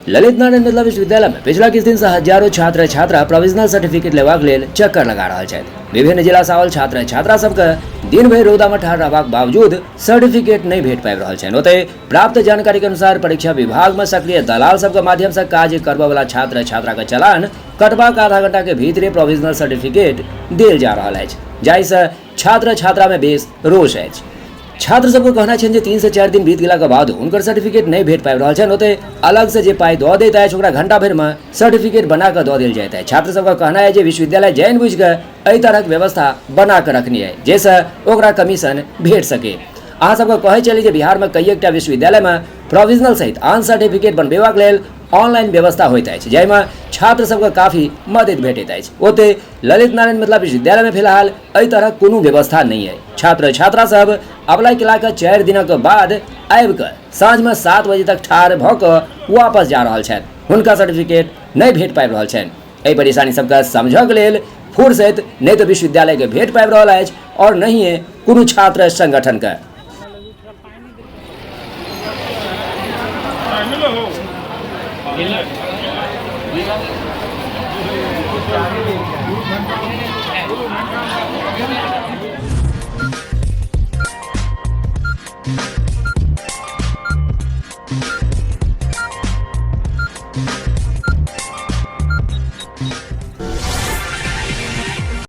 ललित नारायण मिथिला विश्वविद्यालय में पिछला किछु दिन से हजारों छात्र छात्रा प्रोविजनल सर्टिफिकेट लेबाक लेल चक्कर लगा रहल छथि। विभिन्न जिला से आवल छात्र छात्रा सबके दिन भरि रौदा में ठाढ़ रहबाक बावजूद सर्टिफिकेट नहि भेट पाबि रहल छनि। ओतहि प्राप्त जानकारी के अनुसार परीक्षा विभाग में सक्रिय दलाल सबके माध्यम से काज करबऽ वाला छात्र छात्रा के चलान कटबाक आधा घंटा के भीतरे प्रोविजनल सर्टिफिकेट देल जा रहल अछि, जाहि से छात्र छात्रा में बेस रोष अछि। छात्र सबके कहना छनि जे 3 से 4 दिन बीत गेलाक बाद हुनकर सर्टिफिकेट नहि भेट पाबि रहल छनि। ओतहि अलग से जे पाइ दऽ दैत अछि ओकरा घंटा भरिमे सर्टिफिकेट बना कऽ दऽ देल जाइत अछि। छात्र सबके कहना अछि जे विश्वविद्यालय जानि बुझि कऽ एहि तरहक व्यवस्था बना कऽ रखने अछि जाहिसँ ओकरा कमीशन भेट सके। अहाँ सबके कहै चली जे बिहारमे कई एकटा विश्वविद्यालयमे प्रोविजनल सहित आन सर्टिफिकेट बनबेबाक लेल ऑनलाइन व्यवस्था होइत अछि, जाहिमे छात्र सबके काफी मदति भेटैत अछि। ओतहि ललित नारायण मिथिला विश्वविद्यालयमे फिलहाल एहि तरहक कोनो व्यवस्था नहि अछि। छात्र छात्रा सब अप्लाई केलाक 4 दिनक बाद आबि कऽ साँझमे 7 बजे तक ठाढ़ भऽ कऽ वापस जा रहल छथि, हुनका सर्टिफिकेट नहि भेट पाबि रहल छनि। एहि परेशानी सबके समझऽके लेल फुर्सति नहि तऽ विश्वविद्यालयके भेट पाबि रहल अछि आओर नहिए कोनो छात्र संगठनके।